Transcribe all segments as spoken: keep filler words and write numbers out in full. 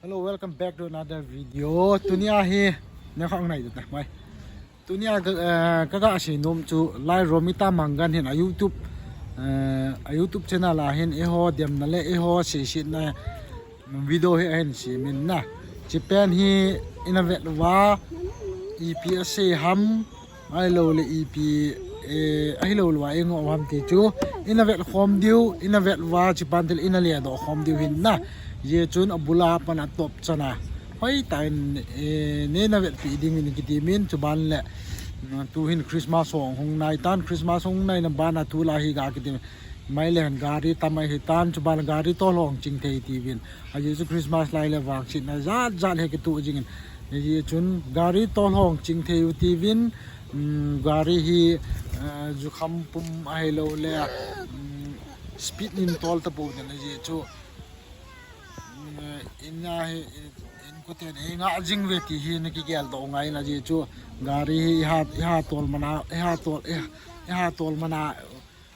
Hello, welcome back to another video. Tunia hi, ne khang nai ta mai. Tunia ka, eh, ka ga sei nom chu lai Romita Mangan hin a YouTube, eh, a YouTube channel a hin eiho demna le eiho seisetna video hi ahin semin na. Chi pen hi ina vet uva, ipi asei ham, ahilou le ipi, eh, ahilou lou a eingoh ham ti chu ina vet khom diu, ina vet uva chi pen til ina ledoh khom diu hin na. Hijeh chun abul a pat a top chan a hoitah in, eh, neina vetpi ding in kiti min, chuban le, mm, tu hin Christmas hung hung nai tan, Christmas hung nai na ban a tulai hi ga kiti mai le hin gari tam ahi tan, chuban gari tol hung ching thei tiuvin. Ajeh chu Christmas lai le vangsetna jat jat hi kitoh jing in. Ajeh chun gari tol hung ching thei u tiuvin, mm, gari hi, eh, jukham pum ahilou le, mm, speed in tol tapou tin ajeh chu, mm, in a hi, in, in koten ei nga jing uve ti hi na kigel doh ngai in ajeh chu gari hi iha, iha tol mana, iha tol, iha, iha tol mana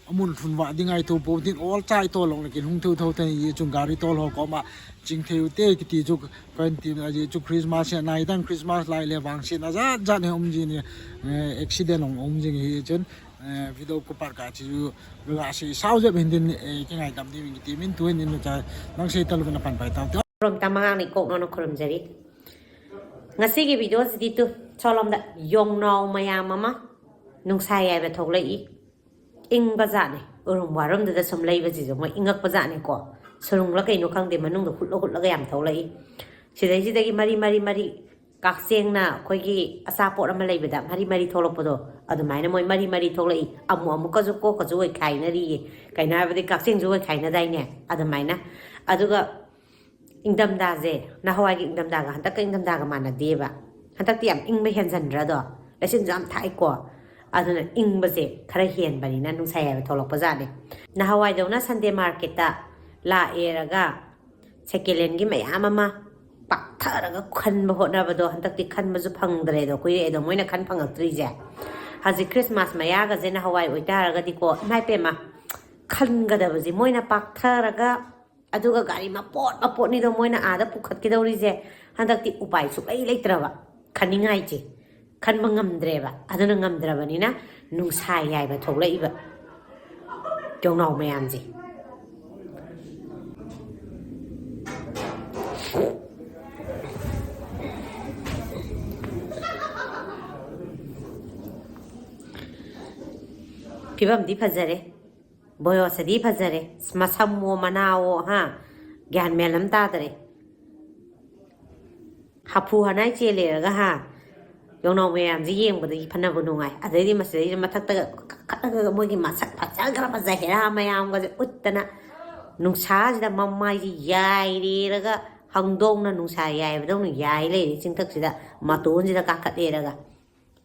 amun thun va ding ahi thou pou tin, ol chai tol long le kin hung thou thou thei, ajeh chu gari tol ho koma ching thei u te kiti chu kan ti, ajeh chu Christmas hi nai tan, Christmas lai le vangsetna jat jat hi um jing in, eh, accident hung um jing in hijeh chun, eh, video ko pat ka chu ga sei sao jep hin tin, eh, kingaidam ding in kiti min, tu hin in cha nang sei talou na pan pai tau. Romita Mangan ni kong nong khurumjai. Ngasigi video si di tu, cholom da Yongnao mayam ama nungsa yaiba thoklai. Ingba jat ni, urum warum da sum leiba ji jong, ingakpa jat ni ko. Surung la keino khangde manung da khut la khut la ga yam thoklai. Sidai sidai ki mari mari mari, kakchengna, khoi ki asapot ama leiba da, mari mari thoklai pa do. Adumaina moi mari mari thoklai, amu amu ka ju ko ka ju oi khai na ri. Kaina ba di kakcheng ju oi khai na dai ne, adumaina. Aduga, Ingdamda je, nahawai ki ingdamda ga, hantak ka ingdamda ga mana deba. Hantak ti yam ingba hen jan ra do. Lasin jam thai ko. Aduna ingba je, khara hen bani na nungsa yaiba thoklai pa jat ni. Nahawai dona Sunday market ta la e ra ga. Second hand ki mayam ama. Pak tha ra ga khan ba hot na ba do, hantak ti khan ba ju phang dre do, kui e do, moi na khan phang ak tri je. Haji Christmas maya ga je nahawai oi ta ra ga di ko, mai pe ma. Khan ga da ba ji, moi na pak tha ra ga. Aduga gari mapot, mapot ni do moi na ada pukhat ki do ri je. Handak ti upai suklai lei tra ba. Khan ni ngai je. Khan ba ngam dre ba. Aduna ngam dra ba ni na nungsa yaiba thoklai ba. Yongnao mayam je. Phibam di phajare. Boyo sadi phajare, masam wo mana wo ha, gyan mel nam ta tare. Haphu hanai che le ga ha, yongnao mayam ji yeng ba di phana bu nungai. Adai di masai di mathak ta ka, ka, ka, ka, moi ki masak phaja ga phaja hera mayam ga uttana. Nungsa ji da mamai ji yai re ra ga, hangdong na nungsa yai ba dong yai le, chingthak ji da, matun ji da ka khat le ra ga.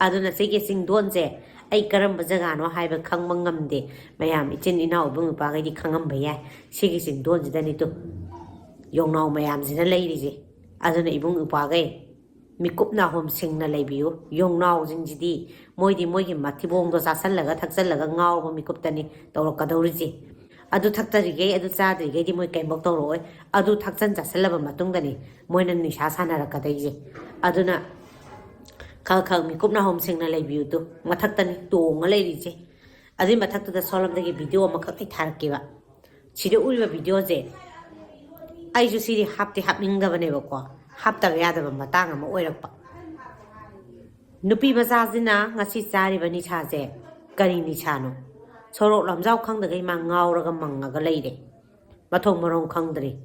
Aduna sigi singdon je, ai karamba jagano haiba khangma ngamde, mayam ichin inao ibung ipa gei di khangamba yai, sigi singdon jida ni tu. Yongnao mayam jina leiri je. Aduna ibung ipa gei, mikupna hom singna leibiu, yongnao jing jidi, moi di moi gi mathibong do sasallaga thaksallaga ngaoba mikup tani, tawlak kadau ri je. Adu thakta ri gei, adu cha ri gei di moi kaimok tawlak oi. Adu thakchan chasallaba matungdani, moina nisa sana ra kadai je. Aduna, Khal khal mikupna hom singna leibiu tu. Mathak tani tonga leiri je. Adi mathak tu da solam dagi video ama khak ai thar kiba. Sidi uriba video je. Ai ju sidi hapti hapning da bane ba ko. Hapta ga ya da ba matang ama oirak pa. Nupi maza jina ngasi chari ba ni cha je. Kari ni cha no. Sorok lamjau khang da gai ma ngau ra ga mang ga leire. Mathong marong khang dri.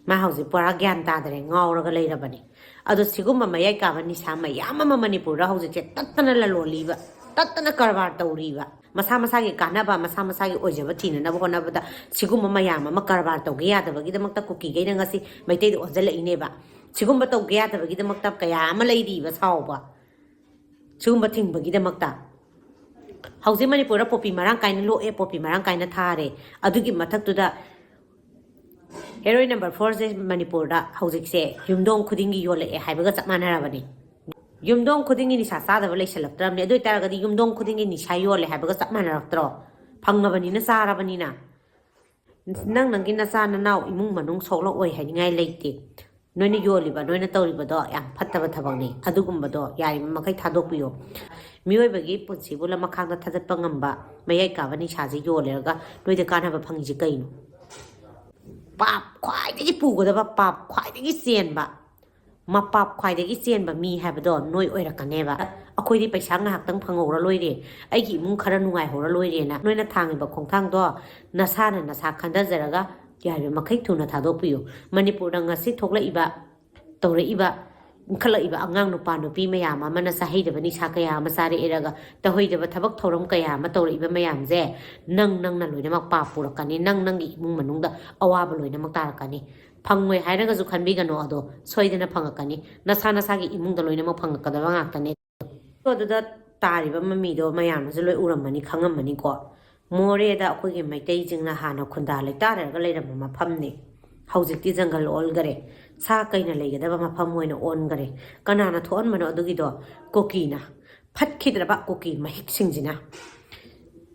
Ma hauji pura gyan ta dre, ngau ra ga leira bani. Ado sigumba mayai kaba nisa mayam ama Manipur da hauji che tattana lalo liba, tattana karbar tau riba. Masa masa gi kanaba, masa masa gi oijaba thina naba hona ba da, sigumba mayam ama karbar tau gi yada ba gi da makta Kuki gi da ngasi, Meitei da ojala ine ba. Sigumba tau gi yada ba gi da makta kaya ama leiri ba sao ba. Sigumba thing ba gi da makta. Hauji Manipur da poppy marang kaina lo e, poppy marang kaina thare. Adugi mathak tu da, Heroin number four se Manipur da hauji se yumdong khuding gi yole e haiba ga chap mana ra bani. Yumdong khuding gi nisa sa da ba lei salak tram ne. Adui tara ga di yumdong khuding gi nisa yole haiba ga chap mana ra tro. Phang na bani na sa ra bani na. Nang nang gi na sa na nau imung manung sok lo oi hai ngai lei te. ꯅꯣꯏꯅ ꯌꯣꯜꯂꯤꯕ, ꯅꯣꯏꯅ ꯇꯧꯔꯤꯕꯗꯣ ꯌꯥꯝ ꯐꯠꯇꯕ ꯊꯕꯛꯅꯤ꯫ ꯑꯗꯨꯒꯨꯝꯕꯗꯣ ꯌꯥꯔꯤꯕ ꯃꯈꯩ ꯊꯥꯗꯣꯛꯄꯤꯌꯣ꯫ ꯃꯤꯑꯣꯏꯕꯒꯤ ꯄꯨꯟꯁꯤꯕꯨ ꯂꯃꯈꯥꯡꯗ ꯊꯥꯗꯠꯄ ꯉꯝꯕ ꯃꯌꯥꯏ ꯀꯥꯕ ꯅꯤꯁꯥꯁꯤ ꯌꯣꯜꯂꯦꯔꯒ ꯅꯣꯏꯗ ꯀꯥꯟꯅꯕ ꯐꯪꯉꯤꯁꯤ ꯀꯩꯅꯣ? ꯄꯥꯞ ꯈ꯭ꯋꯥꯏꯗꯒꯤ ꯄꯨꯒꯗꯕ, ꯄꯥꯞ ꯈ꯭ꯋꯥꯏꯗꯒꯤ ꯆꯦꯟꯕ, ꯃꯄꯥꯞ ꯈ꯭ꯋꯥꯏꯗꯒꯤ ꯆꯦꯟꯕ ꯃꯤ ꯍꯥꯏꯕꯗꯣ ꯅꯣꯏ ꯑꯣꯏꯔꯛꯀꯅꯦꯕ꯫ ꯑꯩꯈꯣꯏꯗꯤ ꯄꯩꯁꯥ ꯉꯥꯏꯍꯥꯛꯇꯪ ꯐꯪꯍꯧꯔ ꯂꯣꯏꯔꯦ, ꯑꯩꯒꯤ ꯏꯃꯨꯡ ꯈꯔ ꯅꯨꯡꯉꯥꯏꯍꯧꯔ ꯂꯣꯏꯔꯦꯅ ꯅꯣꯏꯅ ꯊꯥꯡꯉꯤꯕ ꯈꯣꯡꯊꯥꯡꯗꯣ ꯅꯁꯥꯅ ꯅꯁꯥ ꯈꯟꯊꯖꯔꯒ ꯌꯥꯔꯤꯕ ꯃꯈꯩ ꯊꯨꯅ ꯊꯥꯗꯣꯛꯄꯤꯌꯨ꯫ ꯃꯅꯤꯄꯨꯔꯗ ꯉꯁꯤ ꯊꯣꯛꯂꯛꯏꯕ, ꯇꯧꯔꯛꯏꯕ, ꯏꯟꯈꯠꯂꯛꯏꯕ ꯑꯉꯥꯡ ꯅꯨꯄꯥ ꯅꯨꯄꯤ ꯃꯌꯥꯝ ꯑꯃꯅ ꯆꯥꯍꯩꯗꯕ ꯅꯤꯁꯥ ꯀꯌꯥ ꯑꯃ ꯆꯥꯔꯛꯑꯦꯔꯒ, ꯇꯧꯍꯩꯗꯕ ꯊꯕꯛ ꯊꯧꯔꯝ ꯀꯌꯥ ꯑꯃ ꯇꯧꯔꯛꯏꯕ ꯃꯌꯥꯝꯁꯦ, ꯅꯪ ꯅꯪꯅ ꯂꯣꯏꯅꯃꯛ ꯄꯥꯞ ꯄꯨꯔꯛꯀꯅꯤ, ꯅꯪ ꯅꯪꯒꯤ ꯏꯃꯨꯡ ꯃꯅꯨꯡꯗ ꯑꯋꯥꯕ ꯂꯣꯏꯅꯃꯛ ꯇꯥꯔꯛꯀꯅꯤ꯫ ꯐꯪꯉꯣꯏ ꯍꯥꯏꯔꯒꯁꯨ ꯈꯟꯕꯤꯒꯅꯣ, ꯑꯗꯣ ꯁꯣꯏꯗꯅ ꯐꯪꯉꯛꯀꯅꯤ꯫ ꯅꯁꯥ ꯅꯁꯥꯒꯤ ꯏꯃꯨꯡꯗ ꯂꯣꯏꯅꯃꯛ ꯐꯪꯉꯛꯀꯗꯕ ꯉꯥꯛꯇꯅꯦ꯫ ꯑꯗꯨꯗ ꯇꯥꯔꯤꯕ ꯃꯃꯤꯗꯣ ꯃꯌꯥꯝꯅꯁꯨ ꯂꯣꯏ ꯎꯔꯝꯃꯅꯤ, ꯈꯪꯉꯝꯃꯅꯤꯀꯣ꯫ ꯃꯣꯔꯦꯗ ꯑꯩꯈꯣꯏꯒꯤ ꯃꯩꯇꯩꯁꯤꯡꯅ ꯍꯥꯟꯅ ꯈꯨꯟꯗꯥ ꯂꯩꯇꯥꯔꯒ ꯂꯩꯔꯝꯕ ꯃꯐꯝꯅꯤ꯫ ꯍꯧꯖꯤꯛꯇꯤ ꯖꯪꯒꯜ ꯑꯣꯜꯈꯔꯦ꯫ ꯁꯥ ꯀꯩꯅ ꯂꯩꯒꯗꯕ ꯃꯐꯝ ꯑꯣꯏꯅ ꯑꯣꯟꯈꯔꯦ꯫ ꯀꯅꯥꯅ ꯊꯣꯛꯍꯟꯕꯅꯣ ꯑꯗꯨꯒꯤꯗꯣ? ꯀꯨꯀꯤꯅ꯫ ꯐꯠꯈꯤꯗ꯭ꯔꯕ ꯀꯨꯀꯤ ꯃꯍꯤꯛꯁꯤꯡꯁꯤꯅ꯫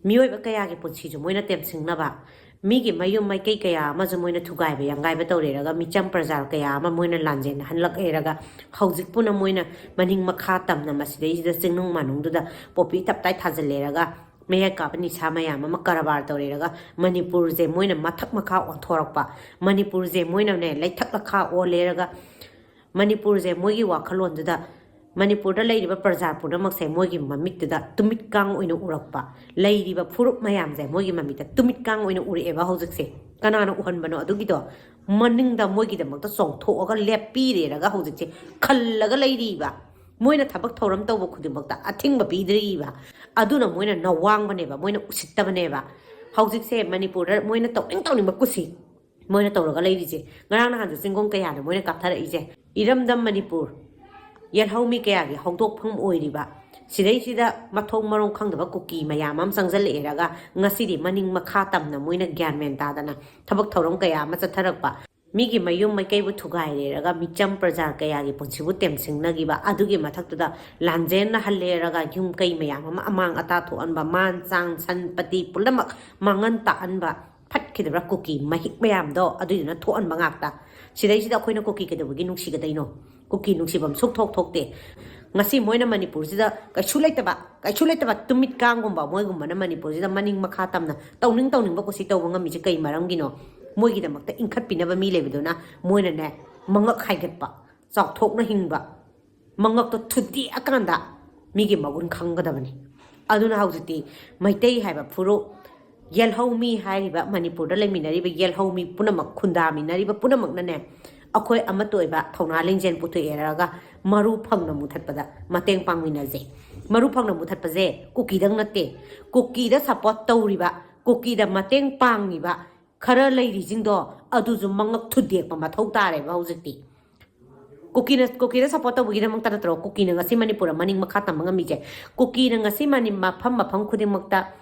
ꯃꯤꯑꯣꯏꯕ ꯀꯌꯥꯒꯤ ꯄꯨꯟꯁꯤꯁꯨ ꯃꯣꯏꯅ ꯇꯦꯝꯁꯤꯡꯅꯕ, ꯃꯤꯒꯤ ꯃꯌꯨꯝ ꯃꯥꯏꯀꯩ ꯀꯌꯥ ꯑꯃꯁꯨ ꯃꯣꯏꯅ ꯊꯨꯒꯥꯏꯕ ꯌꯥꯡꯒꯥꯏꯕ ꯇꯧꯔꯦꯔꯒ, ꯃꯤꯆꯝ ꯄ꯭ꯔꯖꯥ ꯀꯌꯥ ꯑꯃ ꯃꯣꯏꯅ ꯂꯥꯟꯖꯦꯟꯅꯍꯜꯂꯛꯑꯦꯔꯒ, ꯍꯧꯖꯤꯛ ꯄꯨꯟꯅ ꯃꯣꯏꯅ ꯃꯅꯤꯡ ꯃꯈꯥ ꯇꯝꯅ ꯃꯁꯤꯗꯩꯁꯤꯗ ꯆꯤꯡꯅꯨꯡ ꯃꯥꯅꯨꯡꯗꯨꯗ ꯄꯣꯄꯤ ꯇꯞꯇꯥꯏ ꯊꯥꯖꯤꯜꯂꯦꯔꯒ, ꯃꯌꯥꯏ ꯀꯥꯕ ꯅꯤꯁꯥ ꯃꯌꯥꯝ ꯑꯃ ꯀꯔꯕꯥꯔ ꯇꯧꯔꯦꯔꯒ, ꯃꯅꯤꯄꯨꯔꯁꯦ ꯃꯣꯏꯅ ꯃꯊꯛ ꯃꯈꯥ ꯑꯣꯟꯊꯣꯔꯛꯄ, ꯃꯅꯤꯄꯨꯔꯁꯦ ꯃꯣꯏꯅꯅꯦ ꯂꯩꯊꯛ ꯂꯈꯥ ꯑꯣꯜꯂꯦꯔꯒ, ꯃꯅꯤꯄꯨꯔꯁꯦ ꯃꯣꯏꯒꯤ ꯋꯥꯈꯜꯂꯣꯟꯗꯨꯗ ꯃꯅꯤꯄꯨꯔꯗ ꯂꯩꯔꯤꯕ ꯄ꯭ꯔꯖꯥ ꯄꯨꯝꯅꯃꯛꯁꯦ ꯃꯣꯏꯒꯤ ꯃꯃꯤꯠꯇꯨꯗ ꯇꯨꯃꯤꯠꯀꯥꯡ ꯑꯣꯏꯅ ꯎꯔꯛꯄ, ꯂꯩꯔꯤꯕ ꯐꯨꯔꯨꯞ ꯃꯌꯥꯝꯁꯦ ꯃꯣꯏꯒꯤ ꯃꯃꯤꯠꯇ ꯇꯨꯃꯤꯠꯀꯥꯡ ꯑꯣꯏꯅ ꯎꯔꯛꯑꯦꯕ ꯍꯧꯖꯤꯛꯁꯦ꯫ ꯀꯅꯥꯅ ꯎꯍꯟꯕꯅꯣ ꯑꯗꯨꯒꯤꯗꯣ? ꯃꯅꯤꯡꯗ ꯃꯣꯏꯒꯤꯗꯃꯛꯇ ꯆꯣꯡꯊꯣꯛꯑꯒ ꯂꯦꯞꯄꯤꯔꯦꯔꯒ ꯍꯧꯖꯤꯛꯁꯦ ꯈꯜꯂꯒ ꯂꯩꯔꯤꯕ꯫ ꯃꯣꯏꯅ ꯊꯕꯛ ꯊꯧꯔꯝ ꯇꯧꯕ ꯈꯨꯗꯤꯡꯃꯛꯇ ꯑꯊꯤꯡꯕ ꯄꯤꯗ꯭ꯔꯤꯕ꯫ ꯑꯗꯨꯅ ꯃꯣꯏꯅ ꯅꯋꯥꯡꯕꯅꯦꯕ, ꯃꯣꯏꯅ ꯎꯁꯤꯠꯇꯕꯅꯦꯕ꯫ ꯍꯧꯖꯤꯛꯁꯦ ꯃꯅꯤꯄꯨꯔꯗ ꯃꯣꯏꯅ ꯇꯧꯅꯤꯡ ꯇꯧꯅꯤꯡꯕ ꯀꯨꯁꯤ ꯃꯣꯏꯅ ꯇꯧꯔꯒ ꯂꯩꯔꯤꯁꯦ꯫ ꯉꯔꯥꯡ ꯅꯍꯥꯟꯁꯨ ꯆꯤꯡꯒꯣꯡ ꯀꯌꯥꯗ ꯃꯣꯏꯅ ꯀꯥꯞꯊꯔꯛꯏꯁꯦ꯫ ꯏꯔꯝꯗꯝ ꯃꯅꯤꯄꯨꯔ, ꯌꯦꯜꯍꯧꯃꯤ ꯀꯌꯥꯒꯤ ꯍꯧꯗꯣꯛꯐꯝ ꯑꯣꯏꯔꯤꯕ, ꯁꯤꯗꯩꯁꯤꯗ ꯃꯊꯣꯡ ꯃꯔꯣꯡ ꯈꯪꯗꯕ ꯀꯨꯀꯤ ꯃꯌꯥꯝ ꯑꯃ ꯆꯪꯁꯤꯜꯂꯛꯑꯦꯔꯒ, ꯉꯁꯤꯗꯤ ꯃꯅꯤꯡ ꯃꯈꯥ ꯇꯝꯅ ꯃꯣꯏꯅ ꯒ꯭ꯌꯥꯟ ꯃꯦꯟ ꯇꯥꯗꯅ ꯊꯕꯛ ꯊꯧꯔꯝ ꯀꯌꯥ ꯑꯃ ꯆꯠꯊꯔꯛꯄ, ꯃꯤꯒꯤ ꯃꯌꯨꯝ ꯃꯥꯏꯀꯩꯕꯨ ꯊꯨꯒꯥꯏꯔꯦꯔꯒ, ꯃꯤꯆꯝ ꯄ꯭ꯔꯖꯥ ꯀꯌꯥꯒꯤ ꯄꯨꯟꯁꯤꯕꯨ ꯇꯦꯝꯁꯤꯡꯅꯈꯤꯕ, ꯑꯗꯨꯒꯤ ꯃꯊꯛꯇꯨꯗ ꯂꯥꯟꯖꯦꯟꯅ ꯍꯜꯂꯦꯔꯒ, ꯌꯨꯝ ꯀꯩ ꯃꯌꯥꯝ ꯑꯃ ꯑꯃꯥꯡ ꯑꯇꯥ ꯊꯣꯛꯍꯟꯕ, ꯃꯥꯟ ꯆꯥꯡ ꯁꯟ ꯄꯇꯤ ꯄꯨꯝꯅꯃꯛ ꯃꯥꯡꯍꯟ ꯇꯥꯛꯍꯟꯕ, ꯐꯠꯈꯤꯗꯕ꯭ꯔꯥ ꯀꯨꯀꯤ ꯃꯍꯤꯛ ꯃꯌꯥꯝꯗꯣ ꯑꯗꯨꯏꯗꯨꯅ ꯊꯣꯛꯍꯟꯕ ꯉꯥꯛꯇ꯫ ꯁꯤꯗꯩꯁꯤꯗ ꯑꯩꯈꯣꯏꯅ ꯀꯨꯀꯤ ꯀꯩꯗꯧꯕꯒꯤ ꯅꯨꯡꯁꯤꯒꯗꯣꯏꯅꯣ? ꯀꯨꯀꯤ ꯅꯨꯡꯁꯤꯐꯝ ꯁꯨꯛꯊꯣꯛ ꯊꯣꯛꯇꯦ꯫ ꯉꯁꯤ ꯃꯣꯏꯅ ꯃꯅꯤꯄꯨꯔꯁꯤꯗ ꯀꯩꯁꯨ ꯂꯩꯇꯕ, ꯀꯩꯁꯨ ꯂꯩꯇꯕ ꯇꯨꯃꯤꯠ ꯀꯥꯡꯒꯨꯝꯕ ꯃꯣꯏꯒꯨꯝꯕꯅ ꯃꯅꯤꯄꯨꯔꯁꯤꯗ ꯃꯅꯤꯡ ꯃꯈꯥ ꯇꯝꯅ ꯇꯧꯅꯤꯡ ꯇꯧꯅꯤꯡꯕ ꯀꯨꯁꯤ ꯇꯧꯕ ꯉꯝꯃꯤꯁꯦ ꯀꯩ ꯃꯔꯝꯒꯤꯅꯣ? ꯃꯣꯏꯒꯤꯗꯃꯛꯇ ꯏꯟꯈꯠꯄꯤꯅꯕ ꯃꯤ ꯂꯩꯕꯗꯨꯅ ꯃꯣꯏꯅꯅꯦ ꯃꯉꯛ ꯍꯥꯏꯒꯠꯄ, ꯆꯥꯎꯊꯣꯛꯅ ꯍꯤꯡꯕ, ꯃꯉꯛꯇꯣ ꯊꯨꯗꯦꯛꯑꯀꯥꯟꯗ ꯃꯤꯒꯤ ꯃꯒꯨꯟ ꯈꯪꯒꯗꯕꯅꯤ꯫ ꯑꯗꯨꯅ ꯍꯧꯖꯤꯛꯇꯤ ꯃꯩꯇꯩ ꯍꯥꯏꯕ ꯐꯨꯔꯨꯞ, ꯌꯦꯜꯍꯧꯃꯤ ꯍꯥꯏꯔꯤꯕ ꯃꯅꯤꯄꯨꯔꯗ ꯂꯩꯃꯤꯟꯅꯔꯤꯕ ꯌꯦꯜꯍꯧꯃꯤ ꯄꯨꯝꯅꯃꯛ, ꯈꯨꯟꯗꯥꯃꯤꯟꯅꯔꯤꯕ ꯄꯨꯝꯅꯃꯛꯅꯅꯦ, ꯑꯩꯈꯣꯏ ꯑꯃꯠꯇ ꯑꯣꯏꯕ ꯊꯧꯅꯥ ꯂꯤꯡꯖꯦꯜ ꯄꯨꯊꯣꯛꯑꯦꯔꯒ ꯃꯔꯨ ꯐꯪꯅ ꯃꯨꯊꯠꯄꯗ ꯃꯇꯦꯡ ꯄꯥꯡꯃꯤꯟꯅꯁꯦ꯫ ꯃꯔꯨ ꯐꯪꯅ ꯃꯨꯊꯠꯄꯁꯦ ꯀꯨꯀꯤꯗꯪ ꯅꯠꯇꯦ, ꯀꯨꯀꯤꯗ support ꯇꯧꯔꯤꯕ, ꯀꯨꯀꯤꯗ ꯃꯇꯦꯡ ꯄꯥꯡꯉꯤꯕ ꯈꯔ ꯂꯩꯔꯤꯁꯤꯡꯗꯣ ꯑꯗꯨꯁꯨ ꯃꯉꯛ ꯊꯨꯗꯦꯛꯄ ꯃꯊꯧ ꯇꯥꯔꯦꯕ ꯍꯧꯖꯤꯛꯇꯤ꯫ ꯀꯨꯀꯤꯅ, ꯀꯨꯀꯤꯗ support ꯇꯧꯕꯒꯤꯗꯃꯛꯇ ꯅꯠꯇ꯭ꯔꯣ ꯀꯨꯀꯤꯅ ꯉꯁꯤ ꯃꯅꯤꯄꯨꯔꯗ ꯃꯅꯤꯡ ꯃꯈꯥ ꯇꯝꯕ ꯉꯝꯃꯤꯁꯦ? ꯀꯨꯀꯤꯅ ꯉꯁꯤ ꯃꯅꯤ-, ꯃꯐꯝ ꯃꯐꯝ ꯈꯨꯗꯤꯡꯃꯛꯇ,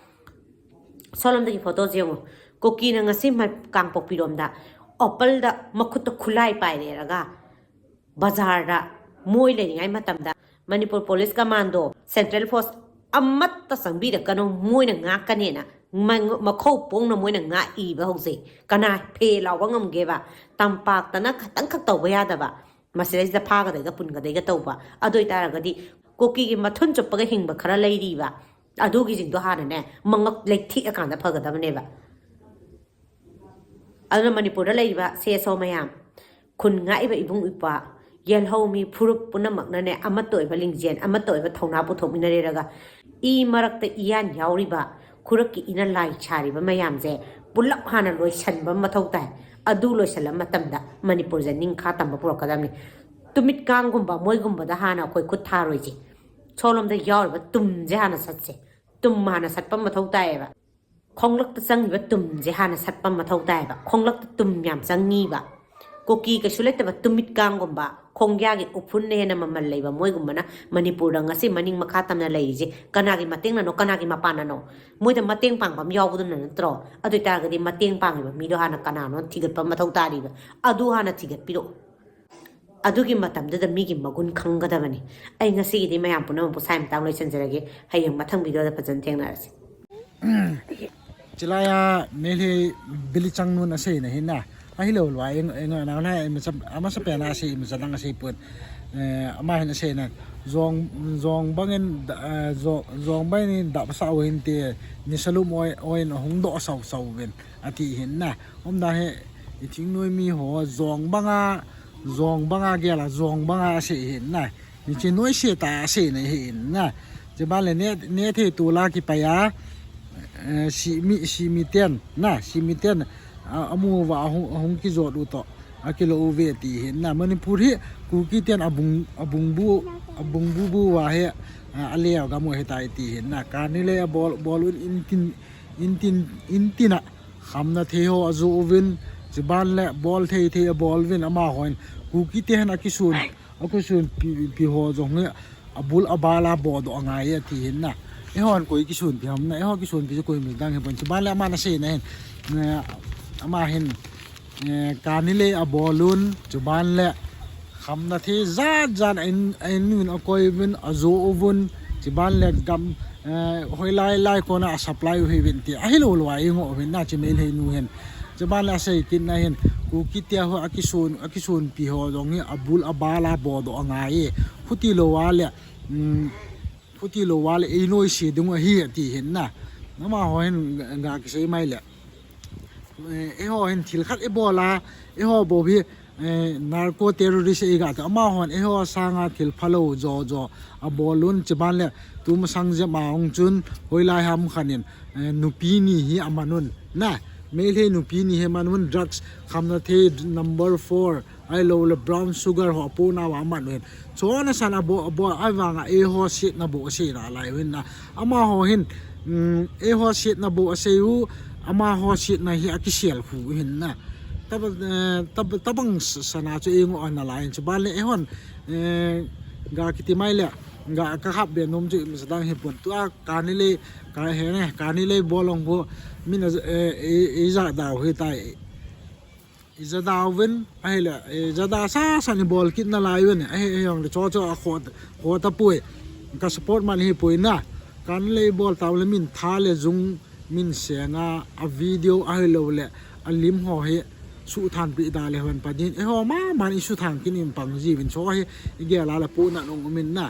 ꯁꯣꯝꯂꯣꯝꯗꯒꯤ photoꯁꯦ ꯌꯦꯡꯉꯨ, ꯀꯨꯀꯤꯅ ꯉꯁꯤ ꯃ-, ꯀꯥꯡꯄꯣꯛꯄꯤꯔꯣꯝꯗ ꯑꯣꯄꯜꯗ ꯃꯈꯨꯠꯇ ꯈꯨꯠꯂꯥꯏ ꯄꯥꯏꯔꯦꯔꯒ ꯕꯖꯥꯔꯗ ꯃꯣꯏ ꯂꯩꯔꯤꯉꯩ ꯃꯇꯝꯗ Manipur police commando, central force ꯑꯃꯠꯇ ꯆꯪꯕꯤꯔꯛꯀꯅꯨ, ꯃꯣꯏꯅ ꯉꯥꯛꯀꯅꯦꯅ ꯃ-, ꯃꯈꯧ ꯄꯣꯡꯅ ꯃꯣꯏꯅ ꯉꯥꯛꯏꯕ ꯍꯧꯖꯤꯛ꯫ ꯀꯅꯥ ꯐꯦ ꯂꯥꯎꯕ ꯉꯝꯒꯦꯕ? ꯇꯝꯄꯥꯛꯇꯅ ꯈꯇꯪꯈꯛ ꯇꯧꯕ ꯌꯥꯗꯕ, ꯃꯁꯤꯗꯩꯁꯤꯗ ꯐꯥꯒꯗꯩꯒ ꯄꯨꯟꯒꯗꯩꯒ ꯇꯧꯕ꯫ ꯑꯗꯨ ꯑꯣꯏꯇꯥꯔꯒꯗꯤ ꯀꯨꯀꯤꯒꯤ ꯃꯊꯨꯟ ꯆꯨꯞꯄꯒ ꯍꯤꯡꯕ ꯈꯔ ꯂꯩꯔꯤꯕ, ꯑꯗꯨꯒꯤꯁꯤꯡꯗꯣ ꯍꯥꯟꯅꯅꯦ ꯃꯉꯛ ꯂꯩꯊꯦꯛꯑꯀꯥꯟꯗ ꯐꯒꯗꯕꯅꯦꯕ꯫ ꯑꯗꯨꯅ ꯃꯅꯤꯄꯨꯔꯗ ꯂꯩꯔꯤꯕ ꯁꯦ ꯁꯣ ꯃꯌꯥꯝ, ꯈꯨꯟ ꯉꯥꯛꯏꯕ ꯏꯕꯨꯡ ꯏꯄ꯭ꯋꯥ, ꯌꯦꯜꯍꯧꯃꯤ ꯐꯨꯔꯨꯞ ꯄꯨꯝꯅꯃꯛꯅꯅꯦ ꯑꯃꯠꯇ ꯑꯣꯏꯕ ꯂꯤꯡꯖꯦꯜ, ꯑꯃꯠꯇ ꯑꯣꯏꯕ ꯊꯧꯅꯥ ꯄꯨꯊꯣꯛꯃꯤꯟꯅꯔꯦꯔꯒ, ꯏ ꯃꯔꯛꯇ ꯏꯌꯥꯟ ꯌꯥꯎꯔꯤꯕ, ꯈꯨꯔꯛꯀꯤ ꯏꯅ ꯂꯥꯏ ꯁꯥꯔꯤꯕ ꯃꯌꯥꯝꯁꯦ ꯄꯨꯂꯞ ꯍꯥꯟꯅ ꯂꯣꯏꯁꯟꯕ ꯃꯊꯧ ꯇꯥꯏ꯫ ꯑꯗꯨ ꯂꯣꯏꯁꯜꯂ ꯃꯇꯝꯗ ꯃꯅꯤꯄꯨꯔꯁꯦ ꯅꯤꯡꯈꯥ ꯇꯝꯕ ꯄꯨꯔꯛꯀꯗꯕꯅꯤ꯫ ꯇꯨꯃꯤꯠ ꯀꯥꯡꯒꯨꯝꯕ ꯃꯣꯏꯒꯨꯝꯕꯗ ꯍꯥꯟꯅ ꯑꯩꯈꯣꯏ ꯈꯨꯠ ꯊꯥꯔꯣꯏꯁꯦ꯫ ꯁꯣꯝꯂꯣꯝꯗ ꯌꯥꯎꯔꯤꯕ ꯇꯨꯝꯁꯦ ꯍꯥꯟꯅ ꯁꯠꯁꯦ꯫ ꯇꯨꯝ ꯍꯥꯟꯅ ꯁꯠꯄ ꯃꯊꯧ ꯇꯥꯏꯌꯦꯕ꯫ ꯈꯣꯡꯂꯛꯇ ꯆꯪꯉꯤꯕ ꯇꯨꯝꯁꯦ ꯍꯥꯟꯅ ꯁꯠꯄ ꯃꯊꯧ ꯇꯥꯏꯌꯦꯕ꯫ ꯈꯣꯡꯂꯛꯇ ꯇꯨꯝ ꯌꯥꯝ ꯆꯪꯉꯤꯕ꯫ ꯀꯨꯀꯤ ꯀꯩꯁꯨ ꯂꯩꯇꯕ ꯇꯨꯃꯤꯠ ꯀꯥꯡꯒꯨꯝꯕ, ꯈꯣꯡꯌꯥꯒꯤ ꯎꯐꯨꯟꯅ ꯍꯦꯟꯅ ꯃꯃꯜ ꯂꯩꯕ ꯃꯣꯏꯒꯨꯝꯕꯅ ꯃꯅꯤꯄꯨꯔꯗ ꯉꯁꯤ ꯃꯅꯤꯡ ꯃꯈꯥ ꯇꯝꯅ ꯂꯩꯔꯤꯁꯦ ꯀꯅꯥꯒꯤ ꯃꯇꯦꯡꯅꯅꯣ, ꯀꯅꯥꯒꯤ ꯃꯄꯥꯟꯅꯅꯣ? ꯃꯣꯏꯗ ꯃꯇꯦꯡ ꯄꯥꯡꯕ ꯑꯃ ꯌꯥꯎꯕꯗꯨꯅ ꯅꯠꯇ꯭ꯔꯣ? ꯑꯗꯨ ꯑꯣꯏꯇꯥꯔꯒꯗꯤ ꯃꯇꯦꯡ ꯄꯥꯡꯉꯤꯕ ꯃꯤꯗꯣ ꯍꯥꯟꯅ ꯀꯅꯥꯅꯣ ꯊꯤꯒꯠꯄ ꯃꯊꯧ ꯇꯥꯔꯤꯕ꯫ ꯑꯗꯨ ꯍꯥꯟꯅ ꯊꯤꯒꯠꯄꯤꯔꯛꯑꯣ꯫ ꯑꯗꯨꯒꯤ ꯃꯇꯝꯗꯨꯗ ꯃꯤꯒꯤ ꯃꯒꯨꯟ ꯈꯪꯒꯗꯕꯅꯤ꯫ ꯑꯩ ꯉꯁꯤꯒꯤꯗꯤ ꯃꯌꯥꯝ ꯄꯨꯝꯅꯃꯛꯄꯨ ꯁ꯭ꯋꯥꯏ ꯃꯇꯥꯡ ꯂꯣꯏꯁꯤꯟꯖꯔꯒꯦ꯫ ꯍꯌꯦꯡ ꯃꯊꯪ videoꯗ ꯐꯖꯅ ꯊꯦꯡꯅꯔꯁꯤ꯫ Chilaya Meitei Bilichang nun asei na hin na. Ahilou lou a, eng, eng, nang na, eng, masa, amasa pen a sei, masa dang a sei pun. Eh, ama hin a sei na, jong, jong bangin, da, eh, jo-, jong bangin da pasa u hin te, ni salum oi, oi na hung do sau sau vin, ati hin na. Om da he, i thing noi mi ho, jong banga, jong banga gela, jong banga a sei hin na. Ni chi noi se ta a sei na hin na. Che ban le ne, ne the tu la ki pa ya, eh, si mi, si mi ten, na, si mi ten, a, amu va ahung, ahung kijot u to. Akilo u ve ti hin na. Manipur hi Kuki ten abung, abung bu, abung bu bu va he, a, a le ga mu he tai ti hin na. Kani le a bol, bol un in tin, in tin, in tin a. Khamna thei ho a jo uvin, chiban le bol thei thei a bol uvin ama hon. Kuki te hin a kisun, a kisun pi, pi ho jong hi, abul abal a bo do angai e ti hin na. Eihon koi kisunpi ham na, eiho kisunpi chu koi mi dang hi pon. Chiban le ama na sei na hin, eh, ama hin, eh, kani le a bol un, chiban le khamna thei jat jat a in, a in un a koi uvin, a jo uvin, chiban le gam, eh, hoi lai lai kona a supply u hi vin ti. Ahilou lou a i ngo vin na chi Meitei nu hin. Chiban le a sei kit na hin, Kuki te ho a kisun, a kisunpi ho jong hi abul abal a bo do angai e. Khuti lou a le, um, khuti lou a le, ei noi se ding u ahi, ati hin na. Ama ho hin ga, ga kisei mai le. Eh, eiho hin thil khat i bol a, eiho bou hi, eh, narco terrorist ei ga ta. Ama hon eiho sanga thil phalou jo jo a bol un chiban le, tu masang jep a hung chun, hoi lai ham khan in, eh, nupi ni hi a man un. Na, Meitei nupi ni hi man un, drugs khamna thei number four. Ahilou le brown sugar ho a pona va man u hin. Chona san a bo, a bo, a vanga eiho siet na bo a sei na lai u hin na. Ama ho hin, um, eiho siet na bo a sei u, ama ho siet na hi a kisel khu u hin na. Taba, eh, tab, tabang s-, sana chu ei ngo a na lai hin. Chiban le eihon, eh, ga kiti mai le, ga ka hap be nom chu mi sa dang hi pon. Tu a kani le, ka he ne, kani le bol ong ko, min a, eh, ei, ei ja dau hi tai. I ja da uvin, ahile, i ja da sa sa ni bol kit na lai uvin, ahi, ahi jong le cho cho a kho, kho ta pui. Ka support man hi pui na. Kan le bol tau le min tha le jung min senga a video ahilou le a lim ho hi suthang pi da le hon pa din. Eiho ma man i suthang kin in pang ji vin cho hi i gel a le pu na nung min na.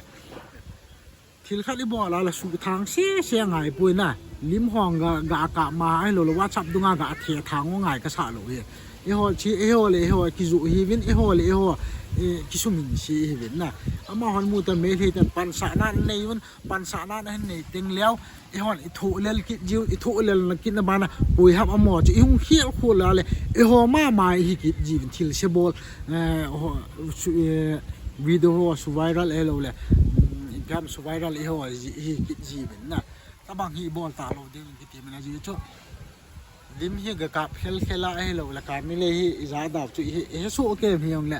Thil khat i bol a la suthang se se ngai pui na. Lim hong ga, ga ka ma ahilou le WhatsApp dunga ga the thang u ngai ka sa lou hi. Eiho chi, eiho le eiho kijoh hi vin, eiho le eiho, eh, kisumin si hi vin na. Ama hon mu ta Meitei ten pansahna nei un, pansahna na hin nei teng leu. Eihon i thoh lel kit jiu, i thoh lel na kit na bana, pui hap amo chu i hung khel khol la le, eiho ma ma i hi kit jiu thil se bol, eh, ho, su, eh, video ho su viral e lou le, mm, i gam su viral eiho ji, i hi kit jiu na. Tabang hi bol ta lou ding kiti min a ji chu. Lim hi ga kap khel khel a, ahilou le kani le hi i ja dau chu i he, i he su okay mi ong le.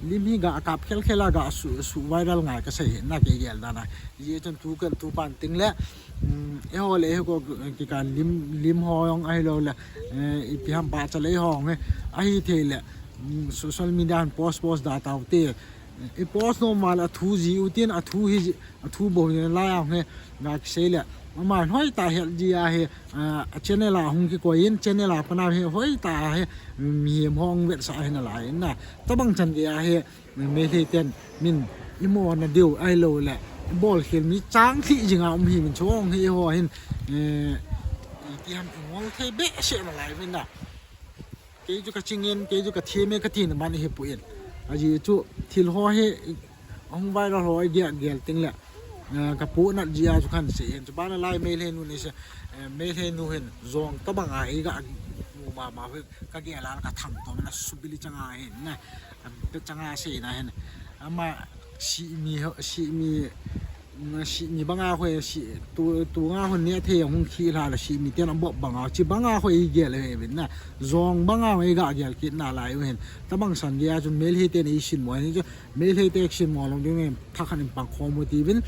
Lim hi ga kap khel khel a ga su, su viral ngai ka sei hi na ke gel da na. Ji chun tu kan tu pan ting le. Um, eiho le eiho ko ki kan lim, lim ho jong ahilou le. Eh, ipi ham pa cha le eiho nge. Ahi thei le. Um, social media han post post da tau te. I post nom ma le a thu ji u tin a thu hi ji, a thu bou ni lai a hung he, ga kisei le. Ama hoi ta hel ji a he, a, a channel a hung kikoi in, channel a pana he hoi ta he, mihem hung vetsah he na lai in na. Tabang chan gei a he, Meitei ten min i mo na diu ahilou le. Bol khel mi chang thi jing a um hi min chong hi ho hin, eh, iti ham i ngol thei behseh na lai min na. Kei chu ka chingin, kei chu ka thiem e ka tina man hi pu in. Aji chu thil ho hi, hung viral ho i gel gel ting le. Eh, ka pu nat ji a chu kan sei hin. Chu bana lai Meitei nu ni se, eh, Meitei nu hin jong tabang a i ga mu ma ma hi ka gel a ka thang to na subili chang a hin na. Am, ka chang a sei na hin. Ama si mi ho, si mi Na si mi banga hoi si tu, tu nga hon ne thei hung khi la la si mi ten a bop banga, chi banga hoi gel he vin na. Jong banga hoi ga gel kit na lai u hin. Tabang san dia chun Meitei te nei sin mo ni chu, Meitei te sin mo long ding em, tha khan in pang khom u ti vin.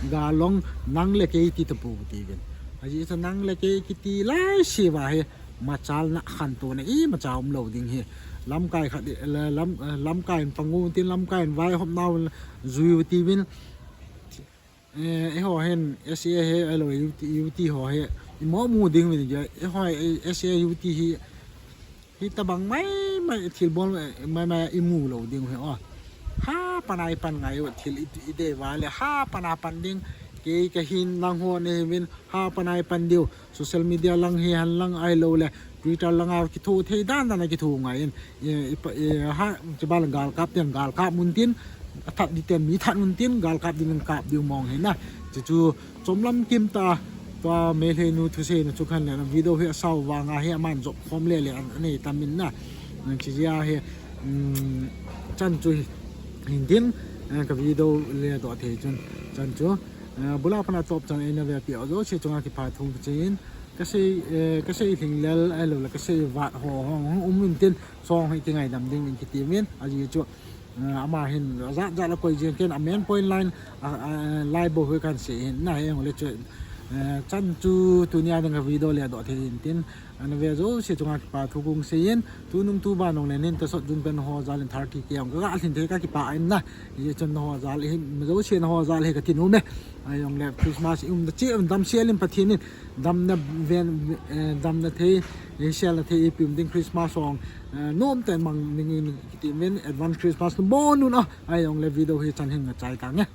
Ga long nang le kei ti ta pu ti vin. Aji ta nang le kei kiti lai si va he, machal na khan to na i machal um lo ding he. Lamkai khat, lam, lamkai in pang u tin lamkai in vai hop nau jui u ti vin. Eh, eiho hin S A he, alo U T, U T ho he, i mo mu ding vin ge, eiho, eh, S A U T hi, hi tabang mai, pa thil bol mai mai imu lou ding hi o. Ha pan a ipan ngai u thil i, idei uva le ha pan a pan ding. Kei kahin nangho nahiuvin ha pan a ipan diu. Social media lang hi hen lang ahilou le Twitter lang a kitho thei dan dan a kitho ngai in. I, i, i, ha, chuban galkap ten galkap mun tin, athat di ten mi that mun tin, galkap di mun kap diu mong hi na. Chuchu chomlam kim ta, tua Meitei nu thusei na chu khan le na video hi asao vang a hi aman jop khom le le an, anei tam in na. Chuche a hi, um, chan chu hi, hin tin, eh, ka video le doh thei chun, chan chu, eh, bula pana top chan eina ve pi o jouse chunga kipa thu kachen. Kasei, eh, kasei lhinglel ahilou le kasei vat ho hung um in tin, song hi kingaidam ding in kiti min, ajeh chu, eh, ama hin jat jat la koi jeng ken a main point line, a, a, lai bou hi kan sei hin na hi hung le chu, eh, chan chu tunia ding ka video le doh thei hin tin, ana ve jouse chunga kipa thu kong sei in, tunung tuban nong le nin ta sot jun pen ho jal in thirty K ong ka lhin thei ka kipa in na, ajeh chun ho jal hi, jouse na ho jal hi kati nom e. Ahilou le Christmas i um da che, um dam sel in Pathen in damna ven, eh, damna thei, eh, selna thei ipi um ding Christmas song, eh, nom tah in mang ding in kiti min advance Christmas nu bon nun a. Ahilou le video hi chan hin ngachai tange.